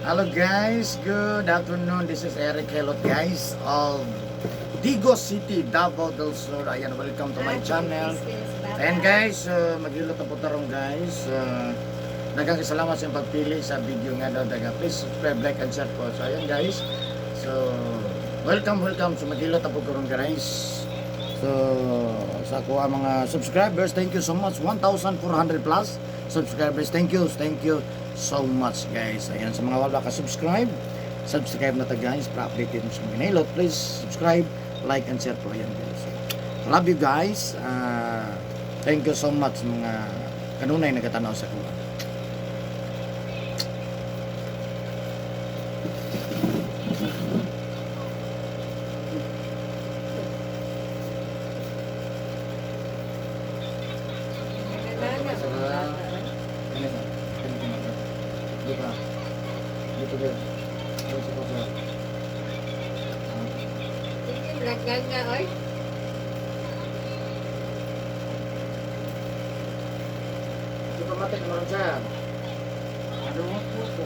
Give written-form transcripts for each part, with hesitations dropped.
Hello guys, good afternoon. This is Eric Helot, guys, of Digos City, Davao del Sur. Ayan, welcome to my channel. Ayan guys, magluluto po tarong, guys. Daghang salamat sa inyong pagpili sa video nga daw daga. Please subscribe, like and share po. So ayan guys. So welcome, welcome. So magluluto po karon, guys. So sa ako ang mga subscribers, thank you so much. 1,400 plus subscribers. Thank you so much, guys. Ayan, sa mga wala ka subscribe, subscribe na ta, guys, para updated mo sa mga nailot. Please subscribe, like and share po. Ayan guys. Love you guys. Thank you so much mga kanunay nagatanaw sa kuha. Dito. Dito dito. Dito dito. Nga oy. Di pa matay naman siya. Ano po po?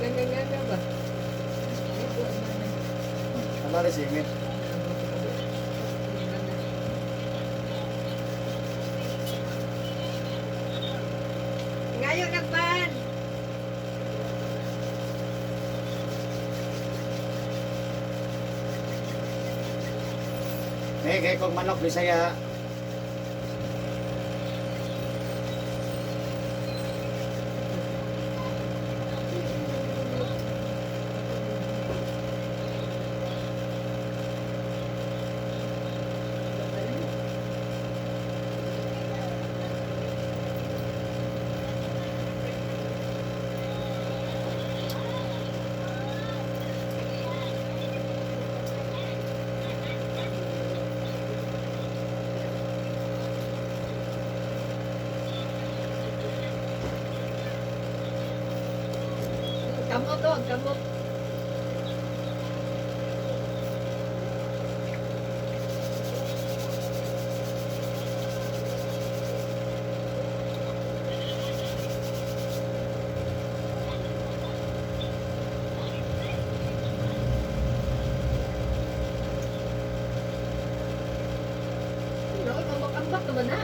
Nga nga nga ba? Tama rin si Emil. Ngayon nagpan. Eh, kay kong manok, Bisaya. Kamot to, kamot. No, ambak-ambak naman na.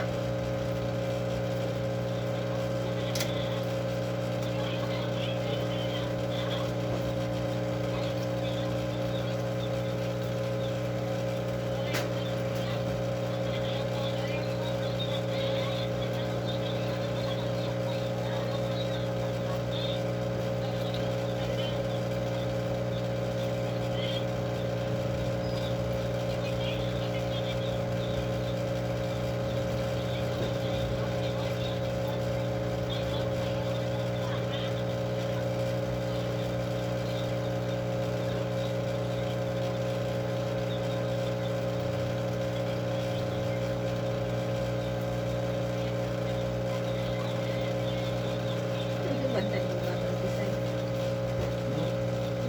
Bantay ng bata. Bisay.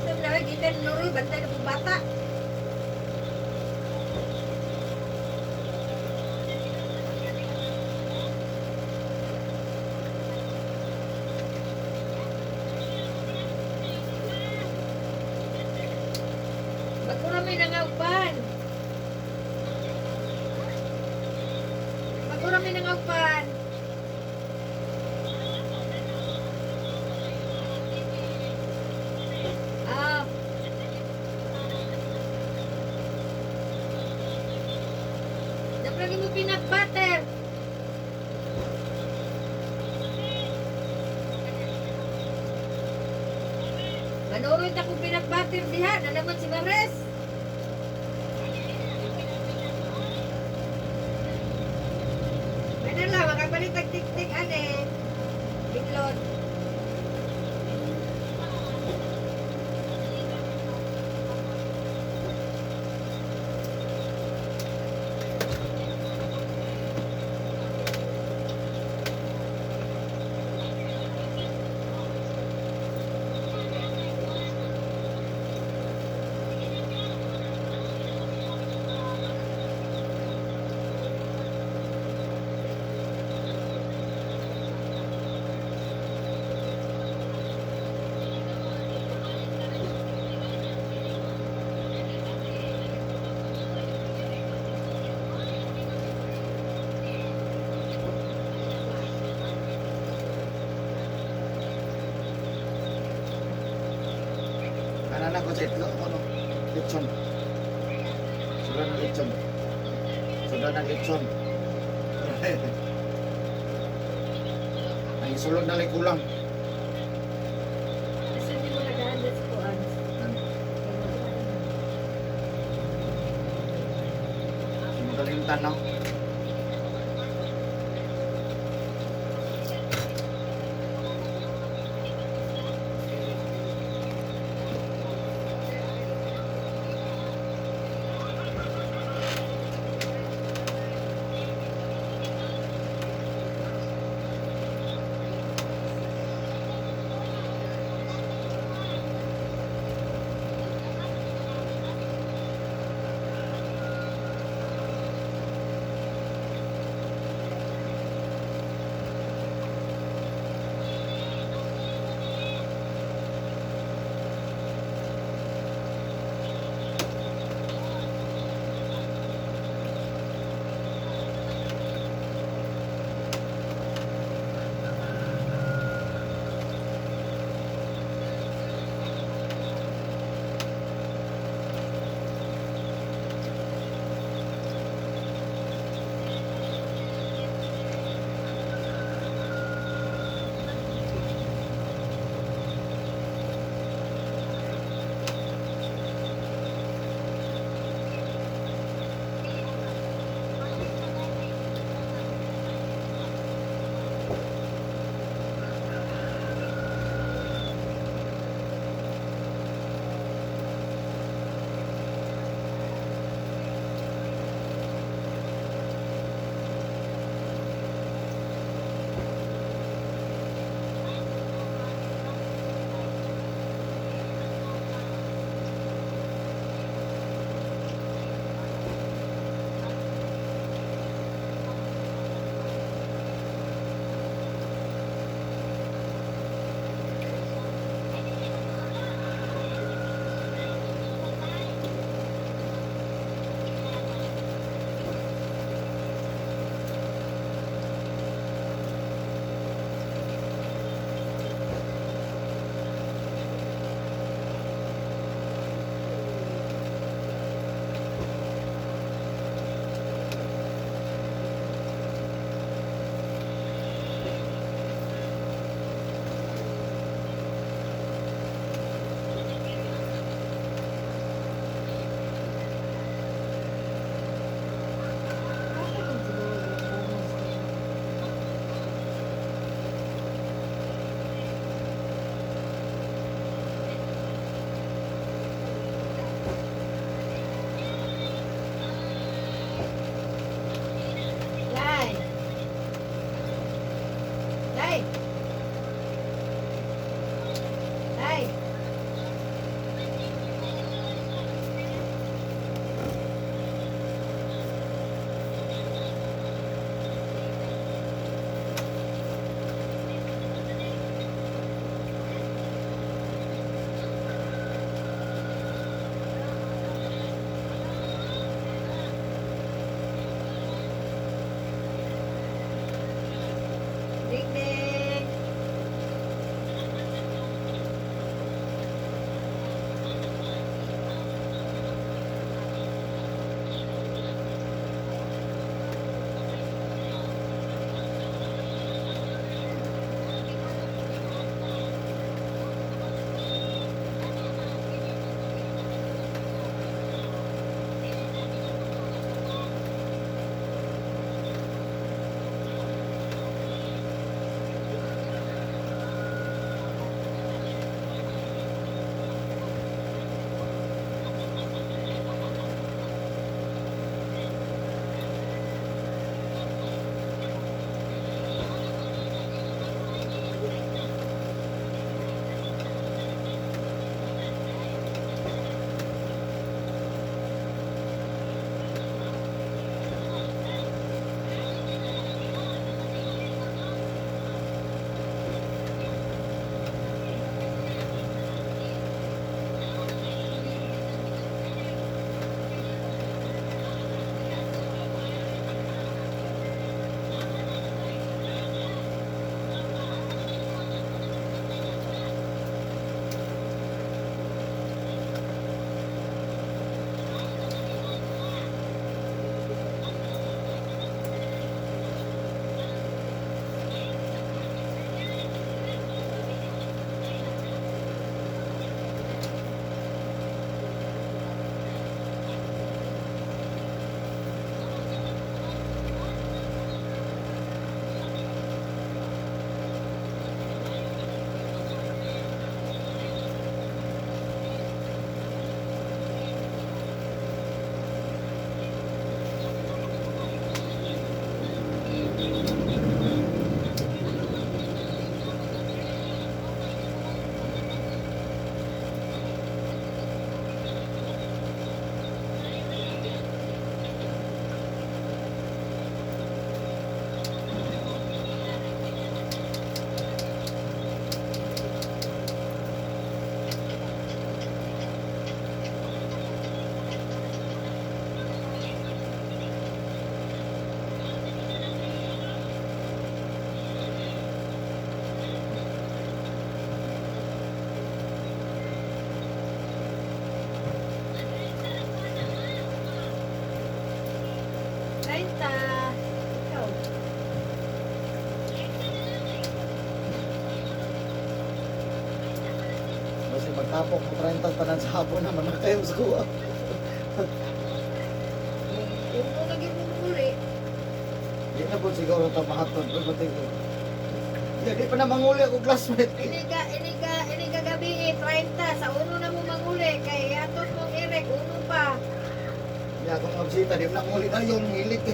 Bisa na gikan nuroy bantay ng bata. Bagura may nangaupan. Bagura may nangaupan. Ah. Dapat mo peanut butter. Manuroy ta kong peanut butter diha, na naman si Mares. Ano lang, makapalit ang tik-tik, ane. Binlod. Sudan ko sa itlog ko, no? Lechon. Sudan ng lechon. Sudan ng lechon. Ang sulod na lang kulang. Kasi hindi mo nagahanap sa kuan. Magaling tanaw. Magtapok mo 30 tanan sa hapon naman na kayo sa kuha. Uno na gyud mo uli. Di na po siguro ito mahatod. Pero pati ko. Di pa na manguli ako classmate. Ini ka gabi eh, 30 sa uno na mo manguli kay atot mong Eric uno pa. Di ako magsita. Di na manguli na yung hilik.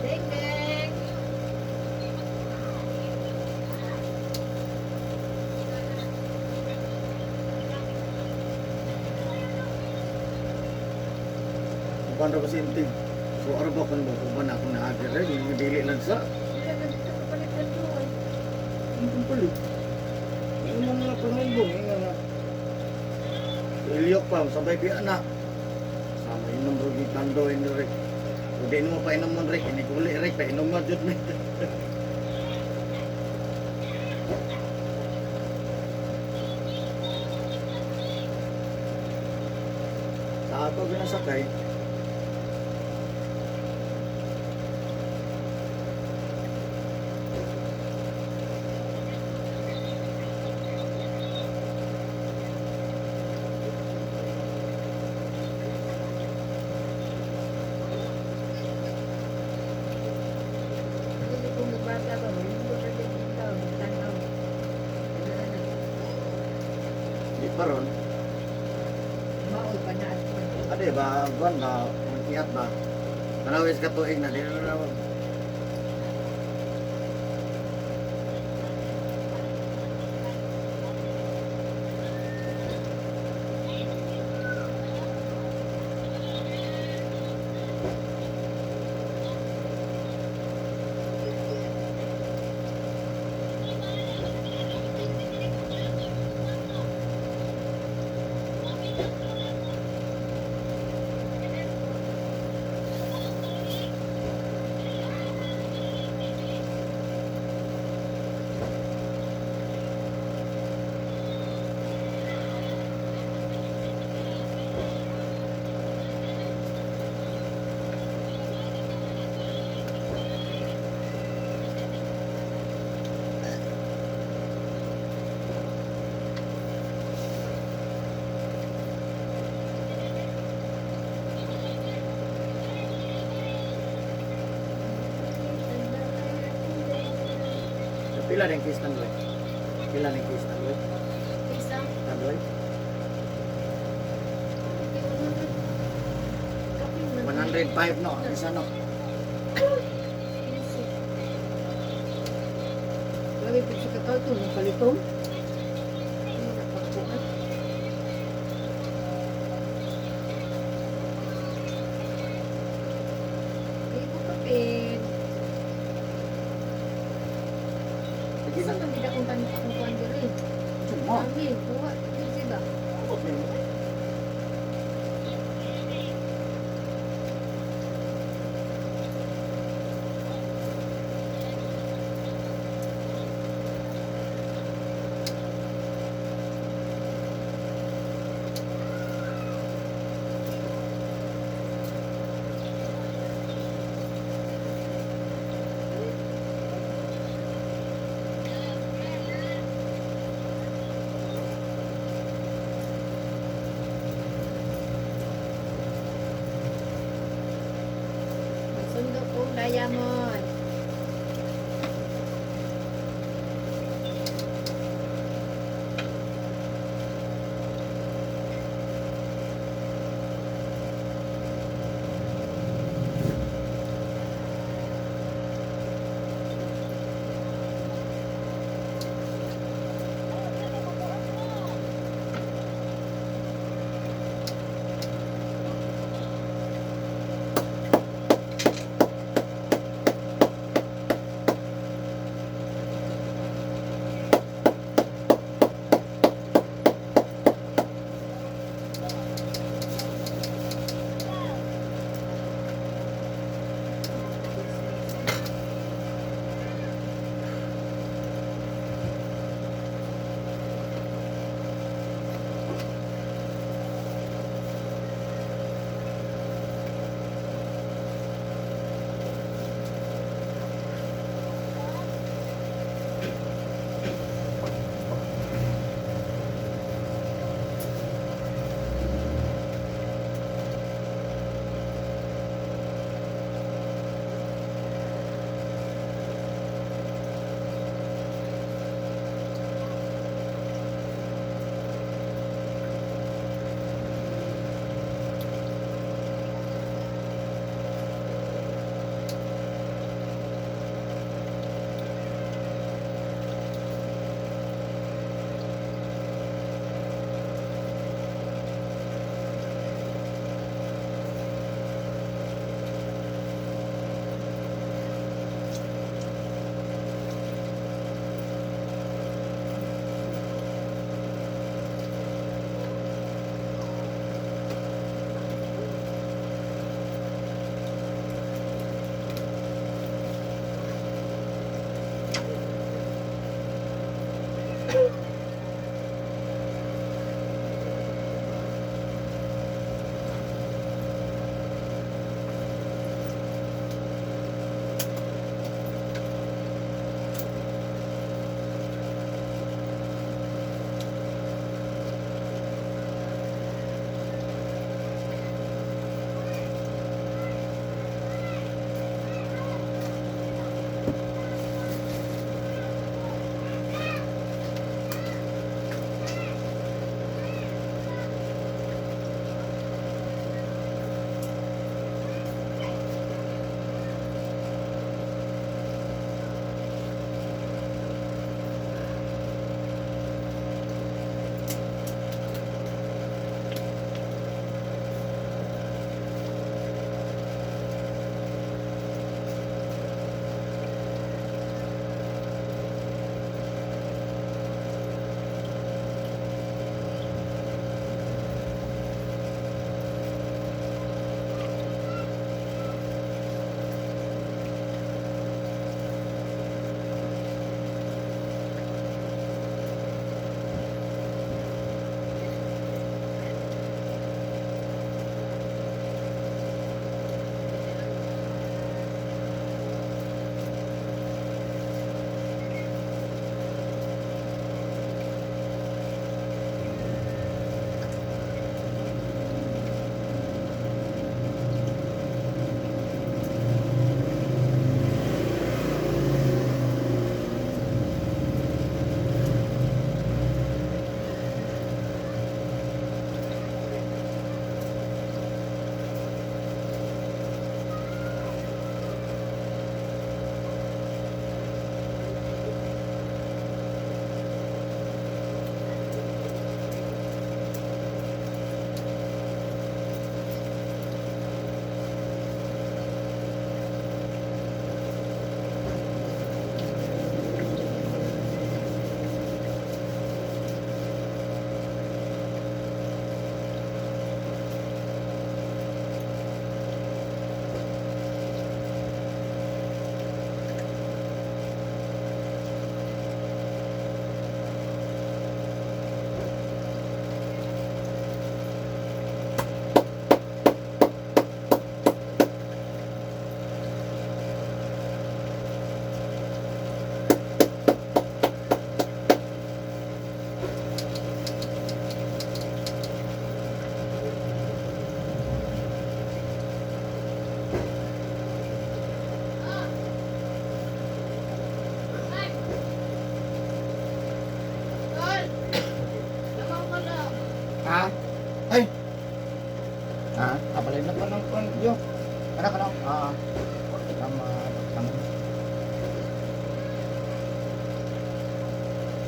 Ding ding. Uban ra ko si Inting. So arba kon mo uban ako na agir rin. Yung dili lang sa. Sila na dito kapalit ng duwan. Ang palit. Yung mga panumbong. Yung nga. Ilyok pa. Sabay biya na. Sama inom rugi kando ini Rick. Udi mo pa inom mon Rick. Ini kuli Rick. Pa inom mo jud mi. Sa ato ginasakay. Hindi ko magbata ba, malinggo na din ikaw, tanaw. Ano na? Di pa ron. Maoy pa na at pa. Ade ba, buwan ba, iyat ba? Tanawis ka tuig na, di na na. Pila rin case tandoy? Pila rin case tandoy? Isa. Tandoy? 105 no, ang isa no. Grabe po siya kataw ito, ng palitong. Ano na pagkuhan? Ay, ko kapin. Sige Isa na. man gid akong tan akong kuan diri. Mo. Amin, kuha diri ba? Sundo kong diamond.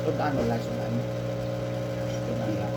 Sudan wala, sudan. Sudan lang.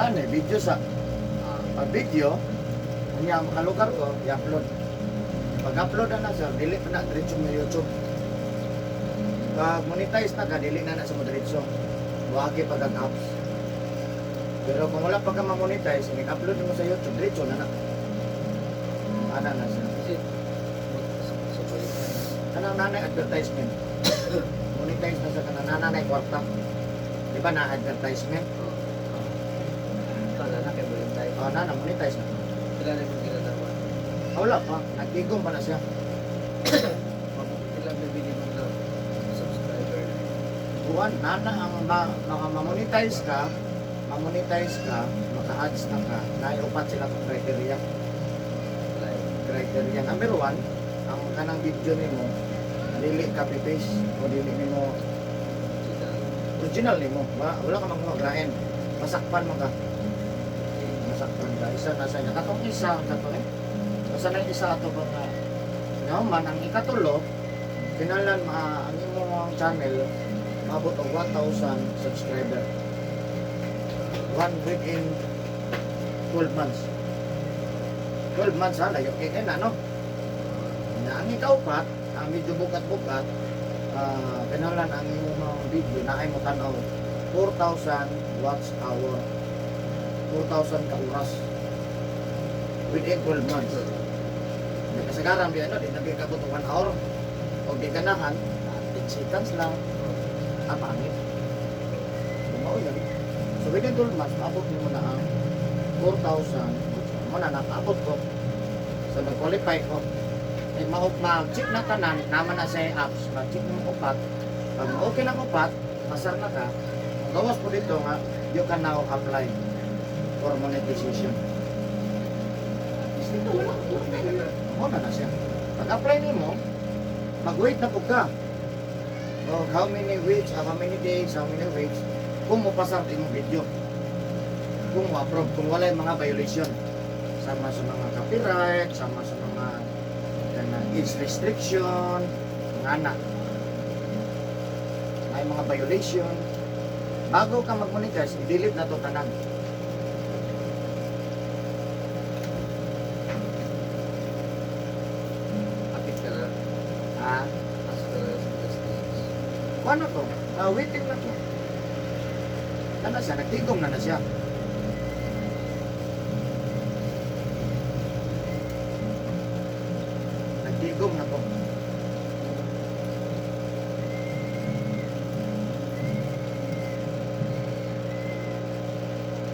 Gani, video sa pag video, unya makalugar ko, i-upload. Pag upload na na sir, dili pa na diretso mo YouTube. Pag monetize na ka, dili na na sa mo diretso. Wagi pag ang apps. Pero kung wala pa ka ma-monetize, i-upload mo sa YouTube, diretso na na. Ana na sir. Kasi, sa balik. Kanang nanay advertisement. Monetize na sa kanang nanay kwarta. Di ba na advertisement? Oo. Kala na kay balik tayo. Oh, na monetize na. Sila na yung ginagawa. Ah, wala pa, nagtigom pa na siya. Ilan na minimum na subscriber? Buwan, nana ang ma-monetize ka, ma-monetize ka, maka-ads na ka, naiupat sila kung criteria. Like, Criteria number one, ang kanang video nimo, dili copy paste o dili nimo sila. original nimo, wala ka manguha lain. Masakpan mo ka. Masakpan ka. Isa na sa inyo. Katong isa, katong eh. Basta na yung isa ato ba nga. Nga man, ang ikatulo, kinalan ma ang imong channel maabot og 1,000 subscriber. One week in 12 months. 12 months ha, layo kay na no. Na ang ikaupat, ang medyo bukat-bukat, kinalan ang imong mga video na ay mo tan-aw 4,000 watts hour. 4,000 ka oras within 12 months. May kasagaran di ano, di na kabot 1 hour. O di ganahan, 10 seconds lang, pangit. Bumao yun. So within 12 months, maabot mo na ang 4,000. Mo na, nakaabot ko. So nag-qualify ko. Eh, mag-check na tanan, naman na sa apps, mag-check na mo upat. Pag okay lang upat, pasar na ka, ang gawas po dito nga, you can now apply for monetization. Dito wala ko Mo na na siya. Pag-apply nimo, mag-wait na po ka. O, how many weeks, how many days, how many weeks, kung mapasar imong video. Kung mo-approve, kung wala yung mga violation. Sama sa mga copyright, sama sa mga kanang age restriction, mga anak. May mga violation. Bago ka mag-monetize, i-delete na to tanan. Apit ka na. Ha? Asa ka na sa stage. Ano to? Waiting na to. Ano siya? Nagtigom na na siya. Nagtigom na to.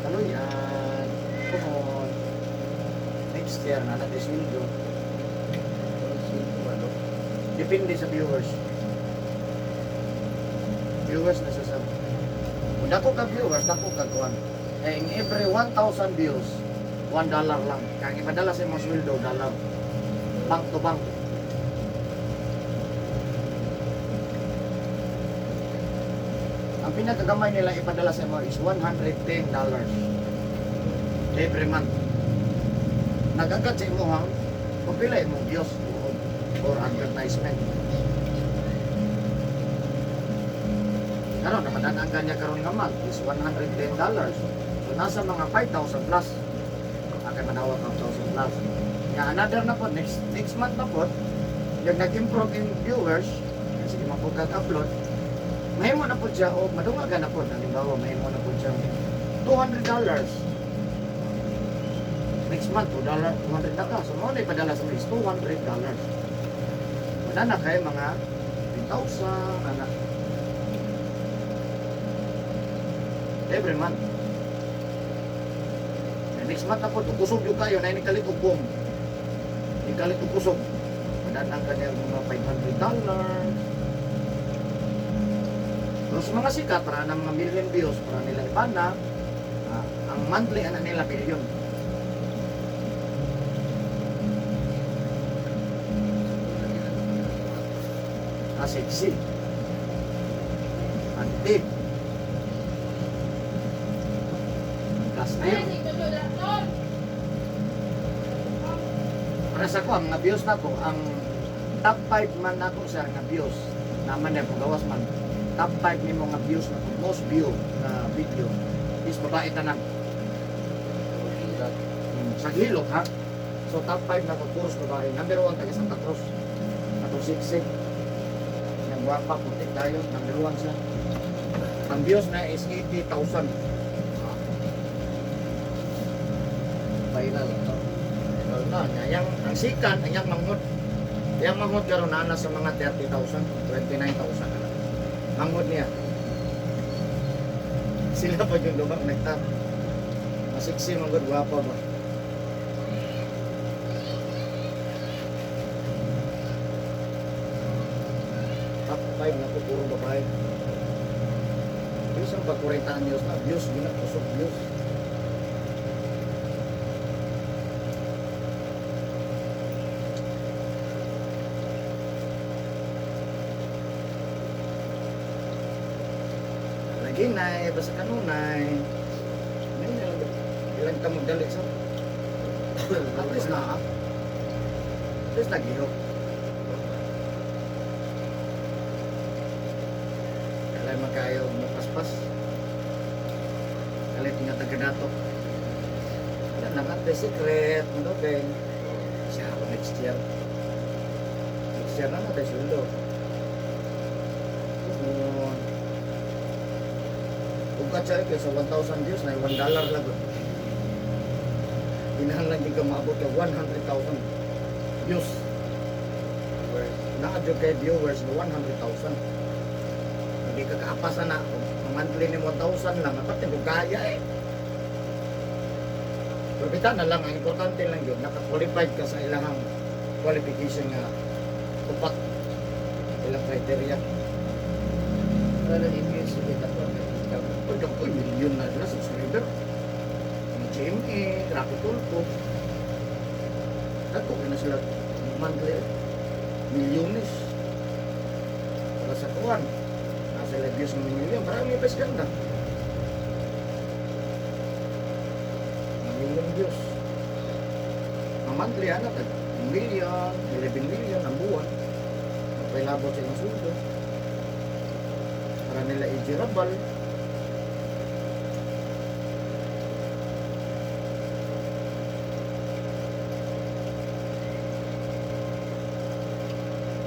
Kaluyan. Kumon. Next year na natin sweldo. Pero sino ano? Depende sa viewers. Viewers na siya sa... Kung dako ka viewers, dako ka kuan. Eh, in every 1,000 views, $1 lang. Kaya ang ipadala sa imong sweldo, dollar. Bank to bank. Ang pinakagamay nila ipadala sa imo is $110 every month. Nagagat sa imuhang kung pila imong views or advertisement. Karon napadaan ang kanya karon nga month is $110. So nasa mga 5,000 plus. Akay manawag 5,000 plus. Nga another na po next next month na po, yung nag-improve in viewers, kasi sige mo upload, mahimo na po siya o madungagan na po. Halimbawa, mahimo na po siya $200. Next month, $2, $200 na ka. So, mo na ipadala sa is $200. Wala na kayo mga 3,000, anak. Every month. And next month na po, kusog yung kayo, na inikalit og boom. Ikalit og kusog. Madanang ka niya mga $500. Pero sa mga sikat, para ng mga million views, para nila ipana, ang monthly anak nila billion. Sexy. Antik. Plaster. Para sa ko, ang mga views na ko, ang top 5 man ako sir nga views. Naman na gawas man. Top 5 ni mga views na ko, most view na video is babae tanan. Sa hilot ha. So top 5 na ko puros babae. Number 1 taga Santa Cruz. Ato siksik. Yang gwapa puti tayo, number 1 siya. Ang views na is 80,000. Viral ito. Well, na, niya. Yang, ang sikan, ang yang manghod. Yang manghod karon na sa mga 30,000, 29,000 na lang. Manghod niya. Sila pa yung lumang nagtap. Masiksi manghod, gwapa ba? Top 5 na ko, puro babae. Views ang pag 40 anyos na, views, yun na, kusog views. Lagi nay, basta kanunay. Ngayon, ilang ka magdali sa. At least na. At least naghihok. Kalay magkayo mapaspas. Kalay nga taga-dato. Wala na nga, the secret. Ano kay? Siya ako next year. Next year na natin sundo. Yun. Ug ka kay sa 1,000 views na $1 lang gud. Kinahanglan gyud ka maabot ka 100,000 views. Naa jud kay viewers na 100,000. Hindi ka kaapas na kung monthly ni 1,000 lang, apat ko kaya eh. Pero bita na lang, ang importante lang yun, naka-qualified ka sa ilang qualification nga upat ilang criteria. Wala na influence yung data ko. Income. Uy, uy, million na sila subscriber. Ang GMA, Rocky Tulfo. Dako na sila monthly. Milyones. Para sa kuwan. Nasa sila views ng milyon. Marami pa ganda. Mga million views. Ang monthly, ano, tag million, 11 million ang buwan. Magpailabot sa ilang sweldo. Para nila i-jirabal.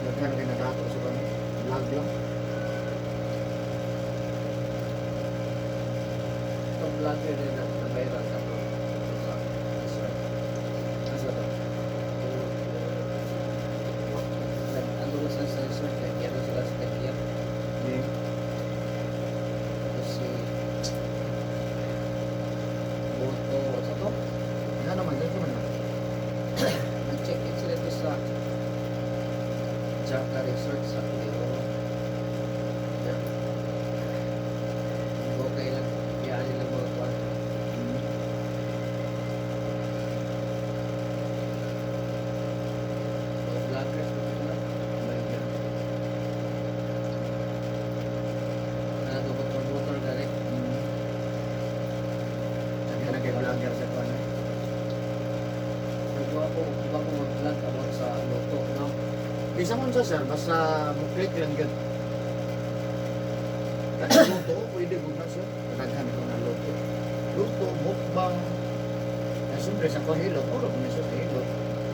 Daghan kay nagato sa kanang vlog lang. Itong vlogger din na na-viral ka to. Sa resort. Asa to? Ano na sila sa resort? Kaya ano sila sa Takia. Di. Tapos si Boto. Sa to? Nga naman, dito man lang. Nag-check-in sila ito sa Jaka Resort sa Cleo. Yeah. Okay lang. Kaya nila mga kwan. Mga vloggers pa sila. Balik. Ano, motor-motor gani. Daghan na kay vlogger sa kuan. Eh. Nagawa ko, iba ko mag-vlog about sa luto, no? Bisa man sa sir, basta mo-click lang gyud. Kanang luto, pwede gud na sir. Daghan ko na luto. Luto, mukbang. Na siyempre sa kuan hilot, oro ko na siya sa hilot.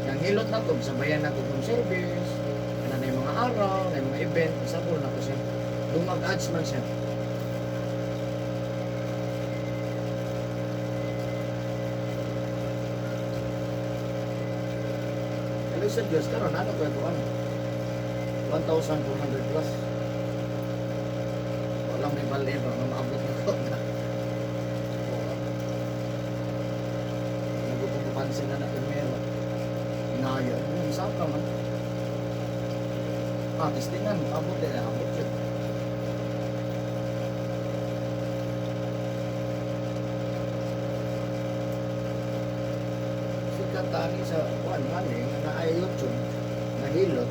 Yang hilot na to, sabayan na to kung service. Ano na yung mga araw, na yung mga event, isabol na ko siya. Dumag-ads man siya. Hello sa Diyos, karon ano ko ano? 1,400 plus. Walang may bali ba nga maabot na ko na. Nagpupupansin na na primero. Naya, yung isa ka man. Ah, testingan, abot eh, abot yun. Sikat tani sa kuan man eh, nga naay YouTube, nahilot.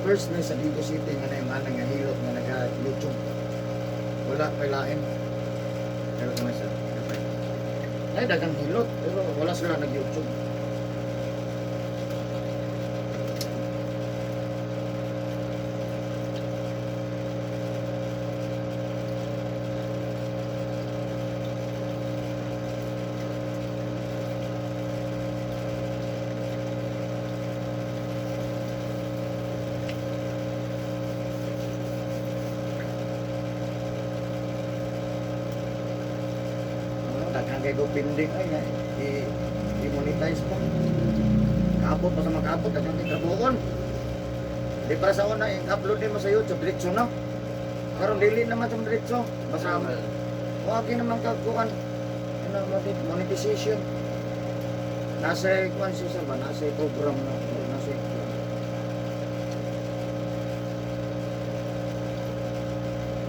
First na sa Digo City nga na yung anang nga hilot nga naga YouTube. Wala pa lain. Pero kami sa kapay. Ay daghang hilot pero wala sila nag YouTube. Daghan kay go pending ay nga i-monetize pa. Kaabot pa sa makaabot daghan kay trabuhon. Di para sa una i-upload nimo sa YouTube diretso na. Karon dili naman sa diretso. Basta wagi naman kagkuan ano monetization. Nasa kuan siya sa ba nasa program na nasa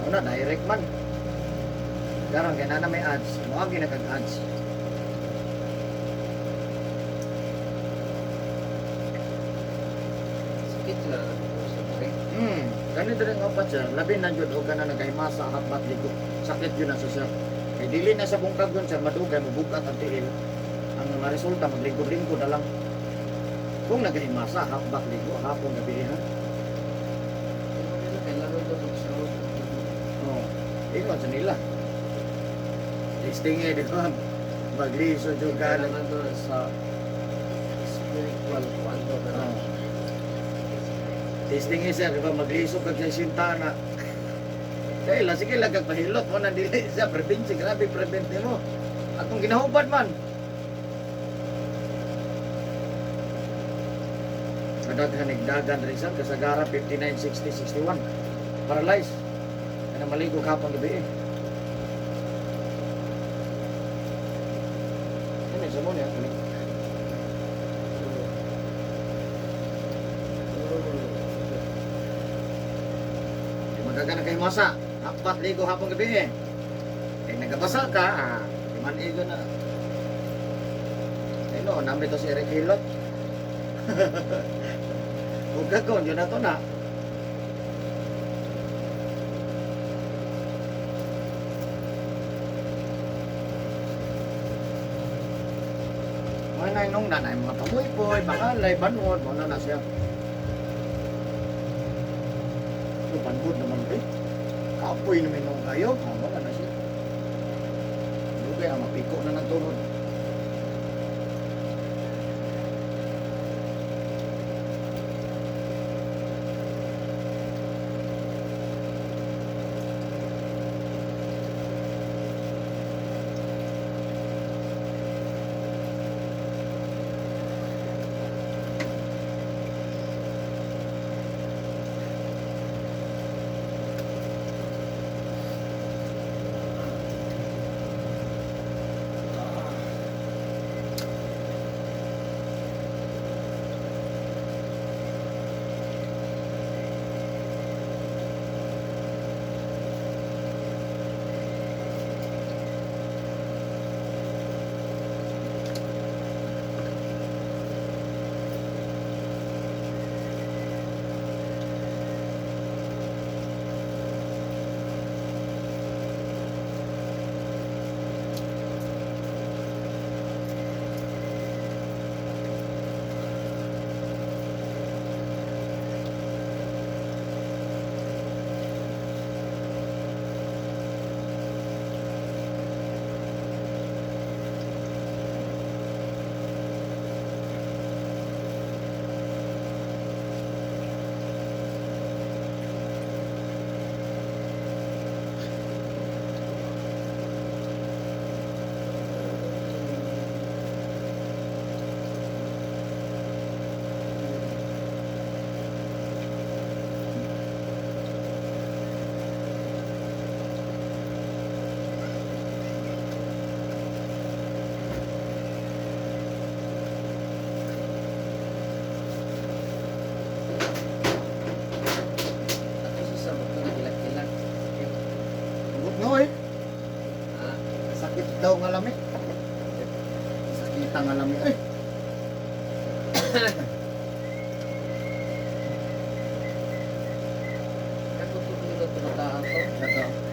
Una, direct man. Karon kay na may ads, mo na kag ads. Sakit na sa pre. Ganito rin nga pa sir, labi na jud og kana nagahimasa hakbat ligo. Sakit yun na sa sir. Kay dili na sa bungkag yun sir, madugay mobukat ang tiil. Ang resulta maglingkod-lingkod na lang. Kung nagahimasa hakbat ligo hapon gabi ha. Kailangan daw mag-shower. Oh, ingon sa nila. Testing eh, di ba? Magliso jud ka. Kailangan daw sa spiritual kuan daw na. Oh. Testing eh sir, di ba? Magliso kag sa sintana. Kaya lang, sige lang kag pahilot mo na dili siya, prevent siya, grabe prevent nimo. Atong ginahubad man. Kadaghan nagdagan rin sir, kasagara 59, 60, 61. Paralyzed. Kana maligo kapon gabi eh. Ano sa mo niya? Ano? Di magagana kay masa. Apat ligo hapon gabi eh. Eh nagabasa ka, ah, di man igo na. Eh no, namin to si Eric Hilot. Huwag ka kon, yun na to na. Mga nay nung nanay, mga pamuy-poy, bakalay, banwod, mga na siya. Ito, banwod naman ba eh. Kapoy naman nung kayo, ah, wala na siya. Lugay, ang mapiko na ng tuhod. Ako sa sabot na nagilak-ilak. Hugot no eh. Ah, Sakit daw nga lami. Sakita nga lami. Eh. katutuloy na tumataan to. Ito.